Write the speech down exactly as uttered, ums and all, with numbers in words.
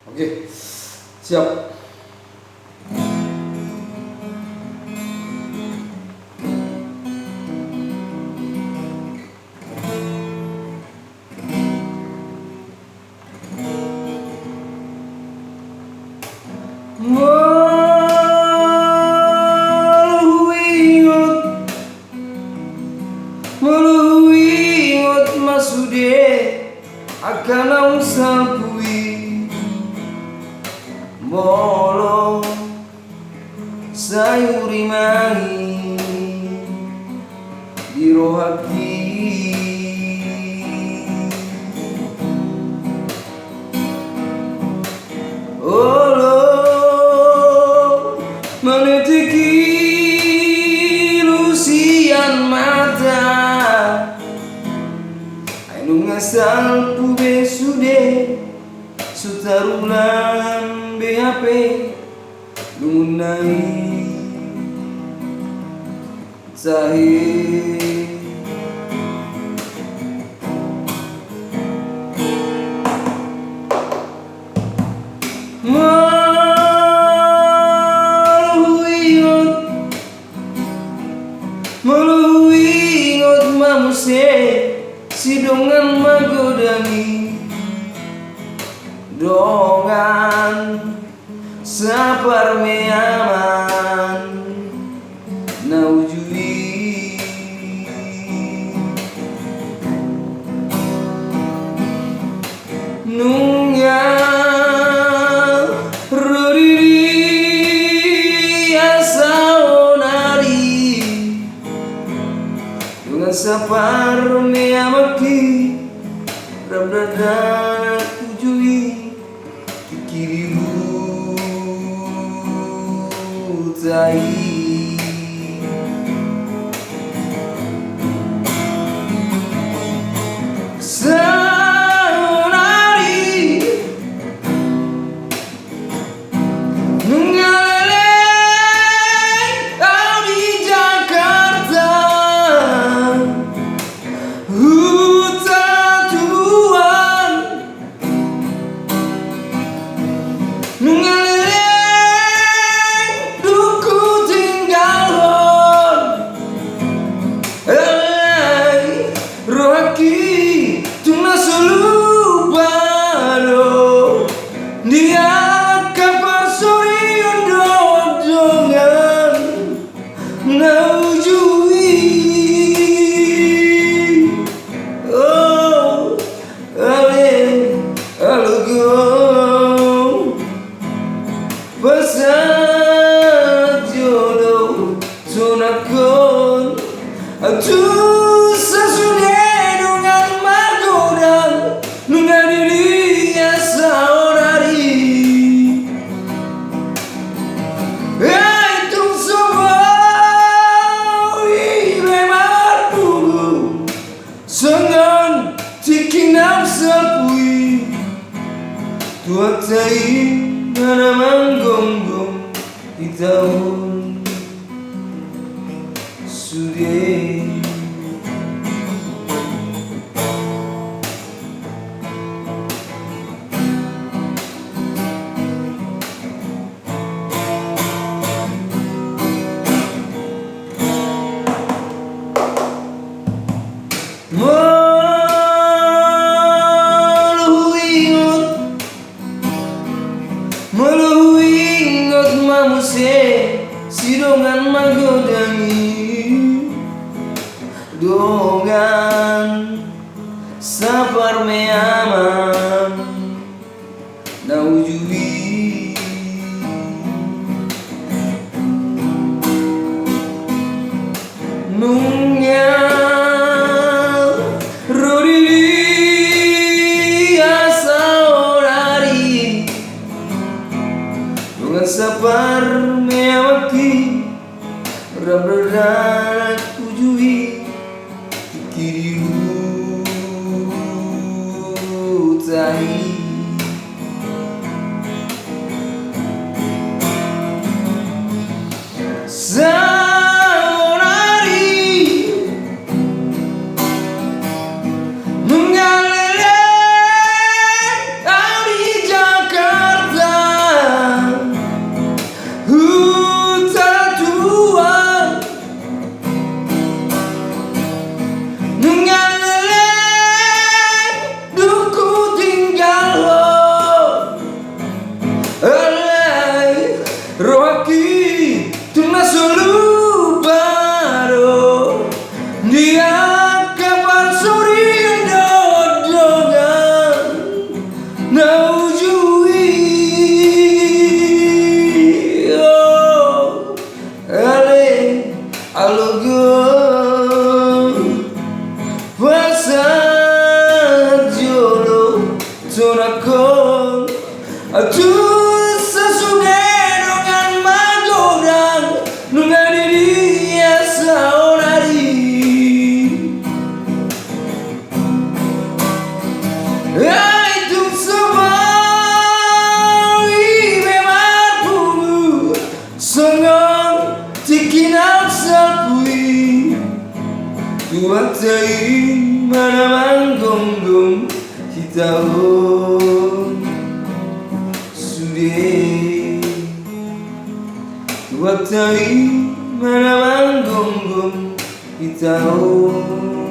Oke, siap. Molo huingot, molo huingot ma sude angka naung salpu i, molo sai hurimangi di rohangki. Olo manetek ilu sian mata, ai nunga salpu be sude, so tarulang be hape lungunna i. Tahe. Molo huingot, molo huingot ma muse si dongan magodang i, dongan saparmeaman na uju i. Nunga ro di dia saonari dongan saparmeamanki, rap dakdanak uju i. Kiri huta i. Saonari nunga leleng au di Jakarta, huta tubuan. Nunga leleng dung hutinggalhon, alai rohangki tung na so lupa do di angka parsorion dohot dongan na uju i. O ale, alo gong, pasahat jolo sonangkon. Ahu tu sasude dongan magodang nunga didia saonari. Ai tung so boi be marpungu songon tingki naung salpu i, Tuhanta i ma na manggonggong hita on sude. Molo huingot, molo huingot ma muse si dongan magodang i, dongan saparmeaman na uju i. Nunga ro di dia saonari dongan saparmeamanki, rap dakdanak uju i. Kiri huta i. Saonari nunga leleng au di Jakarta. Atu sasude dongan magodang, nunga di dia saonari. Ai tung so boi be marpungu songon tingki na salpu i. Tuhanta i ma na manggomgom hita on sude. Tuhanta i ma na manggomgom hita on.